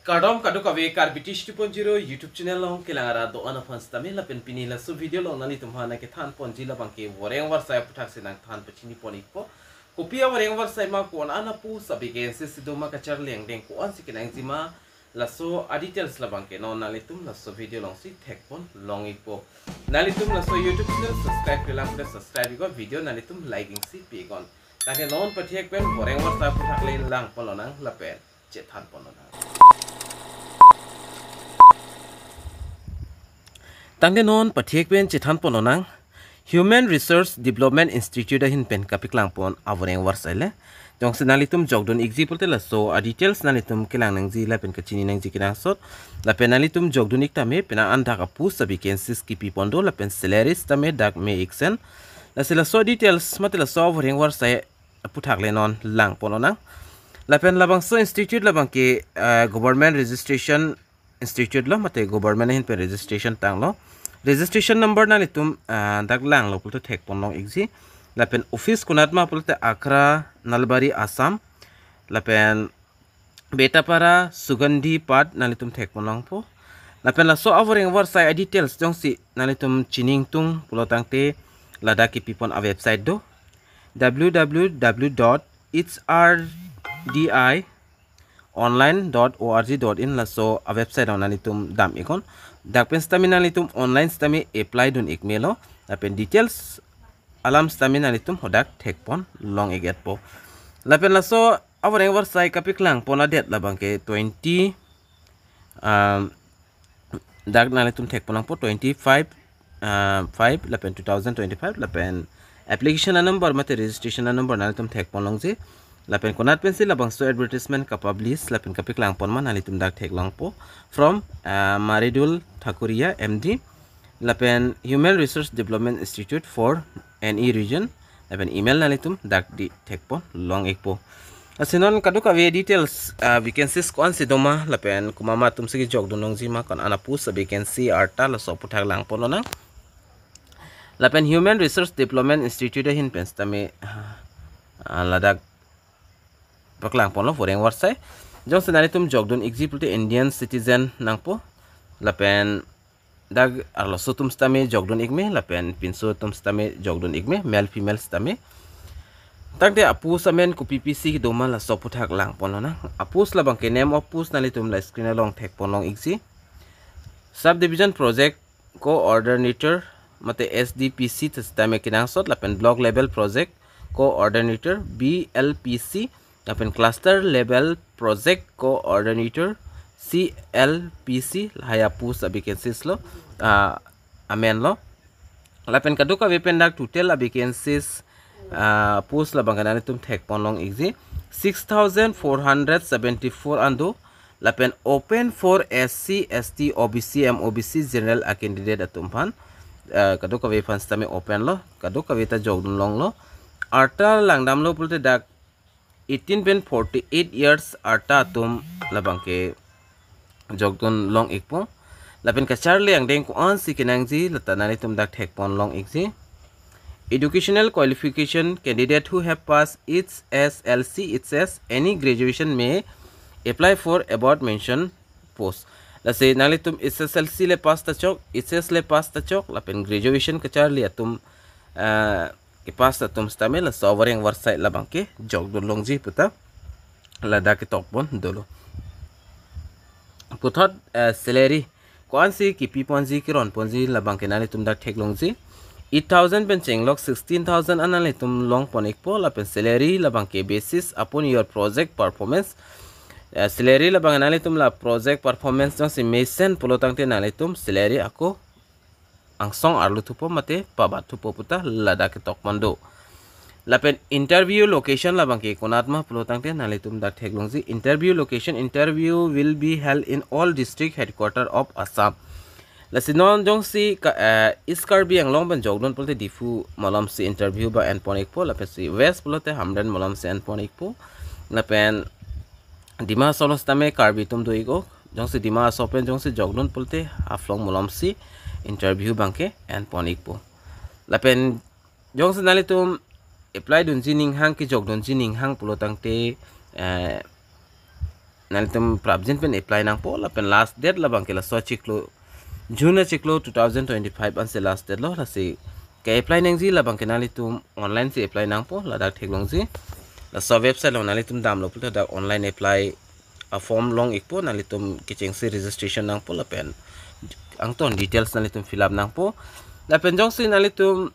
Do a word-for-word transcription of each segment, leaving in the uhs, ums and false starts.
Kardom kadokave Karbi Tish two point zero YouTube channel along kelang arat do-an aphan sitame lapen pini laso video along nanglitum aphan nangkethan ponji labangke voreng varsai aphuthak si nangthan pachini pon ikpo. Kopi avoreng varsai ma, ko-an apost avacancy si doma, kacharli angdeng ko-ansi kenangji ma, laso a details labangke non nanglitum laso video alongsi thek pon long ikpo. Nanglitum laso YouTube channel subscribe-kle lang pulote subscribe iknon, video nanglitum like-ingsi pi iknon. Tangte non pathek pen voreng varsai aphuthak le lang pon lonang lapen chethan pon lonang. Tangte non pathek pen chethan pon lonang. Human Resource Development Institute ahin pen kapaklang pon avoreng varsai le. Jongsi nanglitum jokdun ikji pulote laso a details nanglitum kelang nangji lapen kachini nangji kenangsot. Lapen nanglitum jokdun ik tame, penang an dak apost avacancies kipi pon do lapen salaries tame dak me iksen. Lasi laso details mate laso avoreng varsai aphuthak le non lang pon lonang. Lapen labangso institute labangke, eh, government registration institute lo mate government ahin pen registration tanglo. Registration number nanglitum, eh, dak langlo pulote thek pon long ikji. Lapen office konat ma pulote Agra, Nalbari, Assam. Lapen Betapara, Sugandhi Path nanglitum thek pon longpo. Lapen laso avoreng varsai a details jongsi nanglitum chini ingtung pulo tangte ladak kipi pon a website do, www dot hrdi online dot org dot in, laso a website along nanglitum dam iknon. Dak pen sitame nanglitum online sitame apply dun ik melo. Lapen details alam sitame nanglitum hadak thek pon long ik-etpo. Lapen laso avoreng varsai kapaklang pon adet labangke twenty, um, dak nanglitum thek pon longpo twenty-five, uh, five lapen two thousand twenty-five, lapen application a number mate registration a number nanglitum thek pon longji. Lapen konat pensi labangso advertisement kapublish lapen kapaklang pon ma nanglitum dak thek longpo. From, uh, Maridul Thakuria, M D, lapen Human Resource Development Institute for N E region, lapen email nanglitum dak di thek pon long ikpo. Lasi non kadokave details, ah, vacancies ko-ansi doma lapen komat ma atumsi kejokdun longji ma, ko-an apost avacancy arta, laso aphuthak lang pon lonang. Lapen Human Resource Development Institute ahin pen sitame, ah, ladak paklang ponlo voreng varsai. Jongsi nanglitum jokdun ikji pulote Indian citizen nangpo. Lapen dak arloso atum sitame jokdun ik me, lapen pinso atum sitame jokdun ik me, male female sitame. Tangte apost amen kopi pisi doma, laso aphuthak lang pon lonang. Apost labangke name of post nanglitum la screen along thek pon long ikji. Subdivision Project Coordinator mate S D P C sitame kenangsot, lapen Block Level Project Coordinator, B L P C, lapen Cluster Level Project Coordinator, C L P C, lahai apost avacancies lo, ah, amen lo. Lapen kadokave pen dak total avacancies, ah, post labangke nanglitum thek pon long ikji, six thousand four hundred seventy-four an do. Lapen open for S C, S T, O B C, M O B C, general a candidate atum aphan, ah, kadokave aphan sitame open lo, kadokave ta jokdun longlo. Arta langdamlo pulote dak eighteen pen forty-eight years arta atum labangke jokdun long ikpo. Lapen kacharli angdeng ko-ansi kenangji, lata nanglitum dak thek pon long ikji. Educational qualification: candidate who have passed H S L C, H S, any graduation may apply for above mentioned post. Lasi nanglitum H S L C le pass ta chok, H S le pass ta chok, lapen graduation kacharli atum, ah, kepass atum sitame laso avoreng varsai labangke jokdun longji puta ladak ketok pon dolo. Puthot, eh, salary ko-ansi kipi ponji, keron ponji labangke nanglitum dak thek longji. Eight thousand pen chenglok sixteen thousand an nanglitum long pon ikpo, lapen salary labangke basis upon your project performance. Eh, salary labang nanglitum la project performance jongsi mesen pulo tangte nanglitum salary ako angsong arlu thupo mate pabat thupo puta ladak ketok pon do. Lapen interview location labangke konat ma pulo tangte nanglitum dak thek longji. Interview location: interview will be held in all district headquarter of Assam. Lasi non jongsi ka, eh, East Karbi Anglong pen jokdun pulote Diphu malomsi interview bang en pon ikpo, lapensi West pulote Hamren malomsi en pon ikpo. Lapen Dima Hasao along sitame Karbi atum do ikpo. Jongsi Dima Hasao pen jongsi jokdun pulote Haflong malomsi interview bangke en pon ikpo. Lapen jongsi nanglitum apply dunji ninghang, kejokdunji ninghang pulo tangte, eh, nanglitum prapjin pen apply nangpo, lapen last date labang ke laso achiklo, June achiklo two thousand twenty-five ansi last date lo. Lasi ke-apply nangji labang ke nanglitum online si apply nangpo, ladak theklongji. Laso website along nanglitum damlo pulote dak online apply a-form long-ikpo, nanglitum kechengsi registration nangpo lapen angton details nanglitum fill up nangpo. Lapen jongsi nanglitum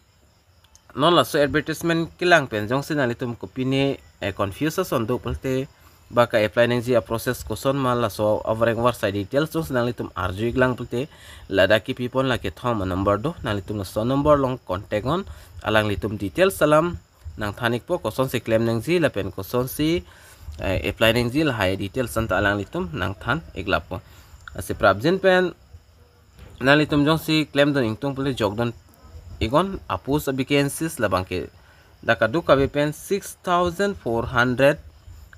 non laso advertisement kelang pen jongsi nanglitum kopine, eh, confuse ason do pulote, ba ke-apply nangji a-process koson ma, laso avoreng avarsai details jongsi nanglitum arju-iklang pulote, ladak kepipon la kethom a-number do, nanglitum laso number along contact non, alanglitum details alam nangthan-ikpo, kosonsi klem nangji lapen kosonsi, eh, apply nangji, lahai details anta alanglitum nangthan-iklappo. Lasi prapjin pen nanglitum jongsi klemdun ingtung pulote jokdun-iknon, a-post a-vacancies labang ke dak kadokave pen six thousand four hundred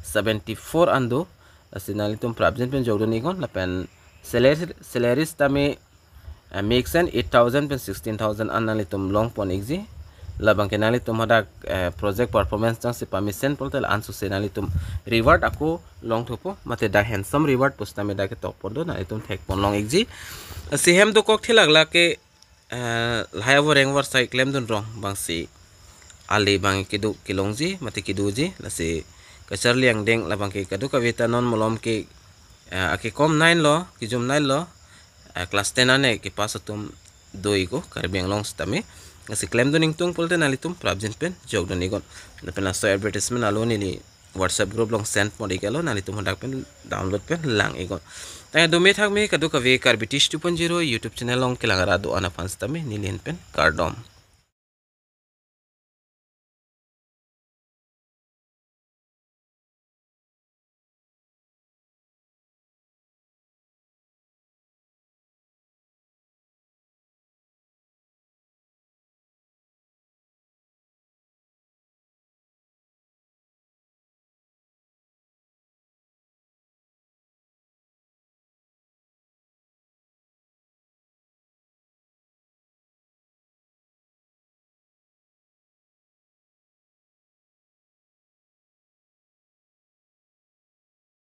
seventy-four an do. Lasi nanglitum prapjin pen jokdun-iknon, lapen salary, salary sitame, eh, mesen eight thousand pen sixteen thousand an nanglitum longpon-ikji. Labang ke nanglitum hadak, eh, project performance jongsi pamesen pulote la-an sose nanglitum reward ako longthupo, mate dak handsome reward pusitame dak ketokpon do, nanglitum thekpon long-ikji. Lasi hem dokok thilak lake, eh, lahai avoreng avarsai klemdun rong abangsi ale abang kedo kelongji mate kedoji, lasi kacharli angdeng labang ke kadokave ta non malom ke, eh, akekom nine lo, kejum nine lo, eh, class ten ane kepass atum do-iknon Karbi Anglong sitame. Lasi klemdun ingtung pulote nanglitum prapjin pen jokdun-iknon. Lapen laso advertisement alo neli WhatsApp group along send pon-iklo, nanglitum hadak pen download pen lang-iknon. Tangte dome thakme kadokave Karbi Teach two point zero YouTube channel along kelang ra do-an aphan sitame neli ahin pen kardom.